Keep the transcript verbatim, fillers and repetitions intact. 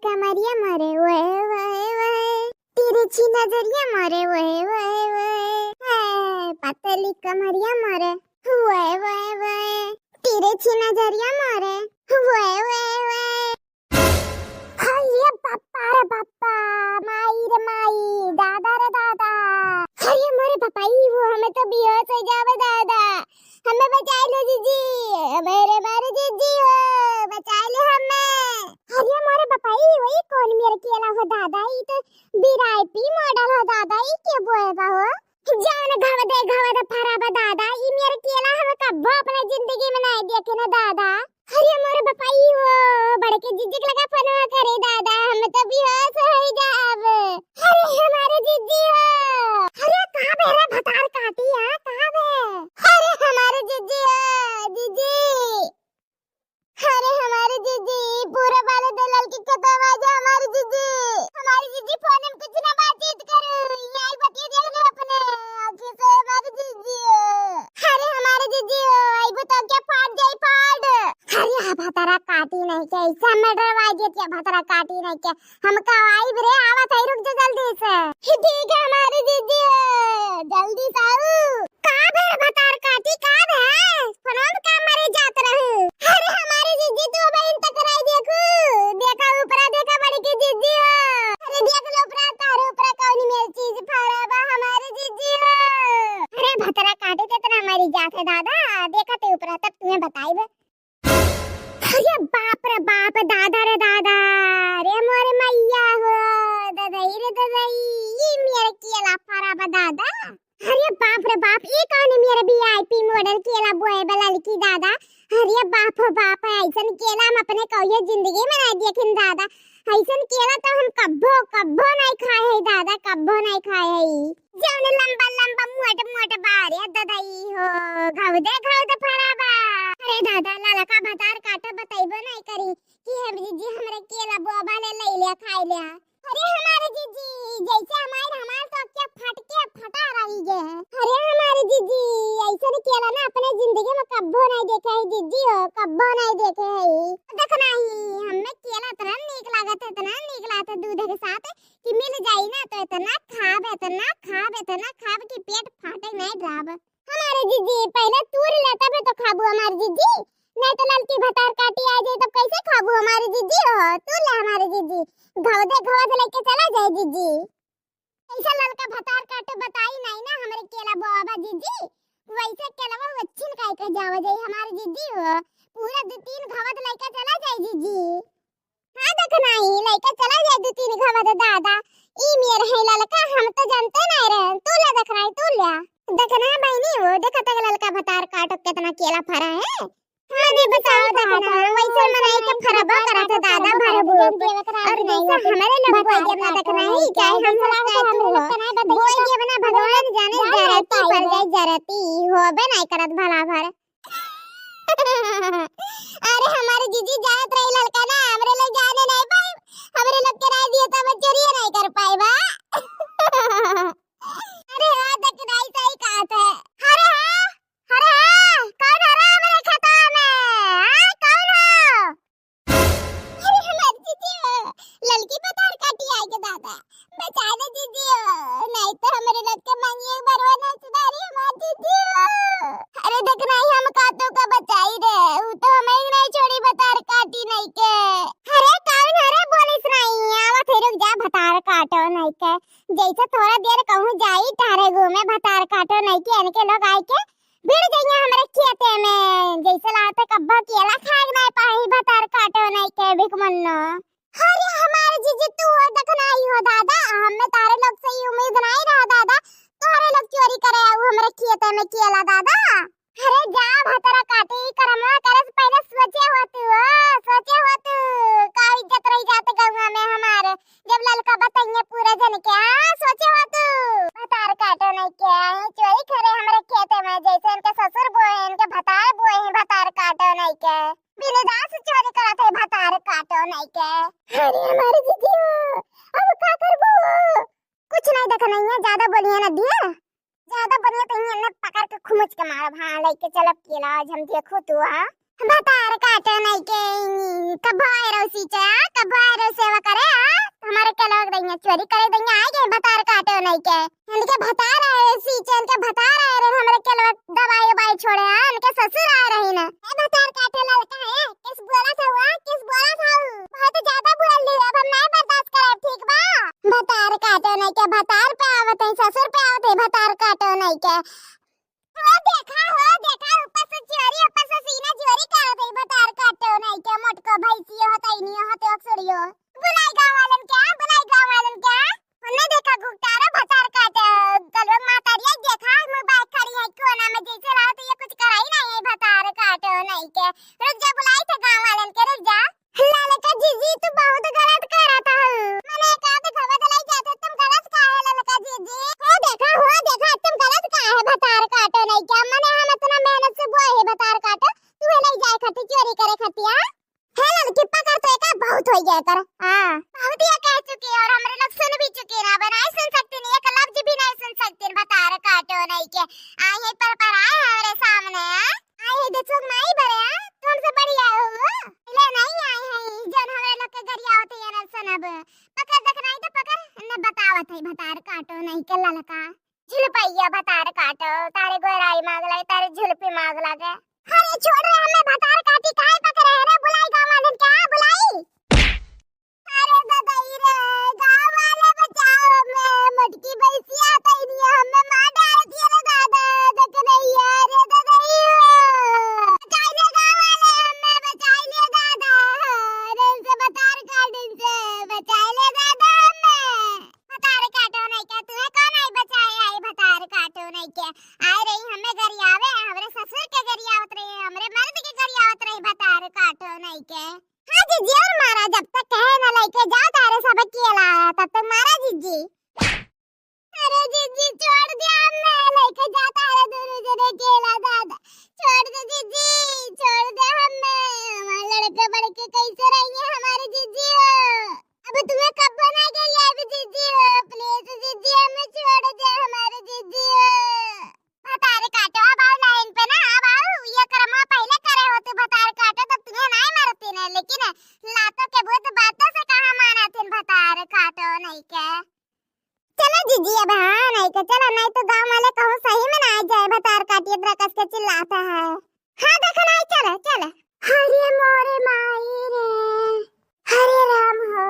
कमरिया मोरे ओए ओए ओए, तिरछी नजरिया मोरे ओए ओए ओए, है पतली कमरिया मोरे ओए ओए ओए, तिरछी नजरिया मोरे ओए ओए ओए। हाय रे बापा रे बापा, माई रे माई, दादा रे दादा। अरे मोरे बापा, ई हो, हमें तो बेहोश हो जावे दादा। हमें बचाई लो जीजी, मेरे मारे जीजी हो, बचाई लो हमें। अरे मोरे बापा, ई वही कौन मेरे केला हो दादा, ई तो वीआईपी मॉडल हो दादा, ई के बोए बा हो? जान घवदे घवदे फरा बा दादा, ई मेरे केला हम कब्बो अपने जिंदगी में नहीं देखे ना दादा। अरे मोरे बापा, ई हो, बड़के जीजी के लगा फोनवा करे दादा, हम तो बेहोश हो जाब। अरे हमारे जीजी हो। अरे कहाँ बे रे भतार काटी, हाँ, कहाँ बे? अरे हमारे जीजी हो, जीजी। अरे हमारे जीजी, पूरा बाले दलाल की खतम आ जा हमारे जीजी। हमारे जीजी फोन में कुछ ना बातचीत करो, यही बतिया देख लो अपने आँखें से हमारे जीजी। अरे हमारे जीजी हो, आइबो तो क्या फाट जाई फाट। अरे हाँ भतरा काटी नहीं के, ऐसा मर्डर वाजे क्या भतरा काटी नहीं के। हम कब आइब रे, आवत है, रुक जा जल्दी से। ठीक है हमारे जीजी हो, जल्दी से आऊ। का भे भतार काटी, का भे? फोनवा में का मरे जात रहू? अरे हमारे जीजी तू बहिन तक नहीं देखू, देखा ऊपरा, देखा बड़की जीजी हो। अरे देख लो ऊपरा, तारे ऊपरा कौन मेल चीज फरा बा हमारे जीजी हो। अरे भतरा काटी तो इतना मरी जात है दादा, देखा ते ऊपरा तब तुम्हें बताइब। अरे बाप रे बाप, दादा रे दादा, रे मोरे मैया हो, ददई रे ददई, ई मेरे केला फरा बा दादा। अरे बाप रे बाप, ई कौन मेरे वीआईपी मॉडल केला बोए बा ललकी दादा। अरे बाप हो बाप, ऐसन केला हम अपने कौये जिंदगी में नहीं देखिन दादा। ऐसन केला तो हम कब्बो, कब्बो नहीं खाए है दादा, कब्बो नहीं खाए है। जौन लंबा लंबा मोट मोट बारे ददई हो, घौदे घौदे फरा बा। अरे दादा, ललका भतार काटो बतैबो नहीं करी कि हम जीजी हमरे केला बोबा ले ले लिया खाए लिया। अरे हमारे जीजी, जैसे हमारे, हमारे तो क्या फट के फटा रही है। अरे हमारे जीजी, ऐसे केला ना अपने जिंदगी में कब्बो नहीं देखे है जीजी हो, कब्बो नहीं देखे है। देख नहीं, हमें केला इतना नीक लागत है, इतना नीक लागत है दूध के साथ कि मिल जाई ना तो इतना खाब, इतना खाब, इतना खाब कि पेट फाटे नहीं जाब। हमारे जीजी, पहले तूर ले तबे तो खाबू हमारे जीजी, नहीं तो ललकी भतार काटी आ जाए तब कैसे खाबू हमारे जीजी हो? तूर ले हमारे जीजी, घवदे घवद लेके चला जाए जीजी। ऐसा ललका भतार काटे बताई नहीं ना हमरे केला बोआ बा जीजी, वैसे केलवा अच्छी काहे के जावा जाए हमारे जीजी हो, पूरा दो तीन घवद लेके चला जाए जीजी। हाँ, देख नाही, लइका चला जाए दू तीन घवद दादा। ई मेर है ललका, हम तो जानते नहीं रहे। तू ले देख नाही, तू ले। देख ना बहिनी, वो देख तक ललका भतार काटो, कितना केला फरा है। हाँ जी, बताओ, देख ना, वैसे मनाई के फरबा करा था दादा, भरबू। और जैसे हमारे लोग बोल के अपना देख नाही, चाहे हम लोग तो हम लोग का नहीं बताइए। बोल के अपना भगवान जाने, जरती पड़ जाए, जरती होबे नहीं करत भला भर। अरे हमारे जीजी जात रही ललका ना, हमरे लोग जाने नहीं पाए, हमरे लोग के राय दिए तो हम चोरिए नहीं कर पाए बा। अरे हाँ, देख नहीं सही कहा थे। अरे हाँ, अरे हाँ, कौन हो रहा है मेरे खेतवा में? हाँ, कौन हो? अरे हमार जीजी हो, ललकी भतार काटी आए के दादा, बचा ले जीजी हो, नहीं तो हमरे लोग के मांगिए बरवा ना सुधारी हमार जीजी हो। अरे देख नहीं हम कातो का बचाई रे, ऊ तो हमें ही नहीं छोड़ी भतार काटी नहीं के। अरे कौन, अरे बोलिस नहीं, आवत है रुक जा भतार काटो नहीं के। जैसे थोड़ा देर कहूँ जाई तारे घूमे भतार काटो नहीं के, इनके लोग आए के भिड़ जइया हमरे खेते में, जैसे लागत कब्बो केला खाए के नहीं पाई, भतार काटो नहीं के भिकमन्नो। अरे हमारे जीजी तू हो देख नहीं हो दादा, हमें तारे लोग से ही उम्मीद नहीं रहा दादा, तारे लोग चोरी करे आऊ हमरे खेते में केला दादा। अरे जा भतार काटी करमवा करे से पहले सोचे हो तू, हो, सोचे हो तू, का इज्जत रही जाते गौवा में हमारे। जब ललका बतइये पूरा जन के, हाँ, सोचे हो तू? भतार काटो नहीं के, आई चोरी करे हमरे खेते में, जैसे इनके ससुर बोए, इनके भतार बोए हैं, भतार काटो नहीं के। बिना दास चोरी करत है, भतार काटो नहीं के। अरे हमारे जीजी, अब का करबो? कुछ नहीं देख नहीं है, ज्यादा बोलिए ना दिया। ज्यादा बनिया तो इन्हें पकड़ के खुमुच के मारब। हाँ, लेके चलब केला आज हम, देखो तू, हाँ। भतार काटो नहीं के, कब आए रहो सीचा, कब आए रहो सेवा हमारे केलवा के दहिया चोरी करे दहिया आए गए भतार काटे नहीं के। इनके भतार आए रहे सीचे, इनके भतार आए रहे हमरे केलवा दबाई उबाई छोड़े, हाँ, इनके ससुर आए रही ना। ए भतार काटे ललका है, किस बोला था हुआ, किस बोला था हूँ? बहुत ज्यादा बोल ली, अब हम नहीं बर्दाश्त करब, ठीक बा? भतार काटे नहीं के, भतार पे आवत है, ससुर पे आवत है, भतार काटे नहीं के। हो देखा, हो देखा, ऊपर से चोरी, ऊपर से सीना चोरी कर दे, भतार काटे नहीं के, मोटको भैंसियो होते ही नहीं होते, सुड़ियो। बुलाई गाँव वालन क्या, बुलाई गाँव वालन क्या? हमने देखा घुघटारा भतार काटे, कलवा मातारिया देखा, मुँह बाय खड़ी है कोना में, जैसे रहा तो ये कुछ करा ही नहीं है, भतार काटे नहीं के। रुक जा, बुलाई थे गाँव वालन के, रुक जा। ललका जीजी, तू बहुत गलत करत हऊ। मने का दिखावा दलाई जाते, तुम गलत का है ललका जीजी? हो देखा, हो देखा, तुम गलत का है भतार काटे नहीं क्या? मने हम इतना मेहनत से बोए है भतार काटे, तू है नहीं जाए खाती चोरी करे खाती, हाँ? हे ललकी पकड़ तो एका बहुत हो गया कर। हाँ। बहुत ये कह चुकी है और हमरे लोग सुन भी चुके ना, अब नहीं सुन सकती नहीं, एक लफ्ज भी नहीं सुन सकती, भतार काटो नहीं के। आई है पर पर आए हमारे सामने, हाँ? आई है दे चुक माई बरे, हाँ? तुमसे बढ़िया हो, ले नहीं आई है, जौन हमारे लोग के गरिया होते हैं ना सुनब। पकड़ देख नहीं तो पकड़, ने बतावत है भतार काटो नहीं के ललका। झुलपैया भतार काटो, तारे गोराई माग लगे, तारे झुलपी माग लगे। अरे छोड़ रे, हमें भतार काटी काहे पकड़े है रे? बुलाई गाँव वालन क्या? बुलाई। अरे ददाई रे, गाँव वाले बचाओ, हमें मोटकी भैंसिया तैनिया हमें मार डाल दिया रे दादा, देख नहीं है रे ददाई हो। बचाई ले गाँव वाले, हमें बचाई ले दादा, अरे इनसे भतार काट, इनसे बचाई ले दादा हमें। भतार काटो नहीं क्या? तुम्हें कौन आई बचाए? आई भतार काटो नहीं क्या? आए रही हमें गरियावे, हमरे ससुर के गरियावत रही, हमरे मर्द के गरियावत रही, भतार काटो नहीं के। हाँ जीजी, और मारा जब तक कहे ना, लेके जाओ तारे सब अकेला, तब तक मारा जीजी। अरे जीजी छोड़ दे हमें, लेके जाता है दोनों जने अकेला दादा, छोड़ दे जीजी, छोड़ दे हमें, हमारे लड़के बड़के कैसे रहिए हमारे जीजी हो। अब तुम्हें कब्बो ना गरियाबी जीजी हो, please जीजी हमें छोड़ दे हमारे जीजी हो। भतार काटो, अब आओ लाइन पे ना, अब आओ, ये कर्मा पहले करे होते भतार काटो, तब तुम्हें नहीं मरती ना, लेकिन लातों के भूत बातों से कहाँ मानती भतार काटो नहीं के। चलो जीजी, अब हाँ नहीं के चलो, नहीं तो गाँव वाले कहूँ सही में ना आ जाए, भतार काटिए तरह कस के चिल्लाता है। हाँ, देखो ना, चल, चल। हरे मोरे माई रे, हरे राम हो।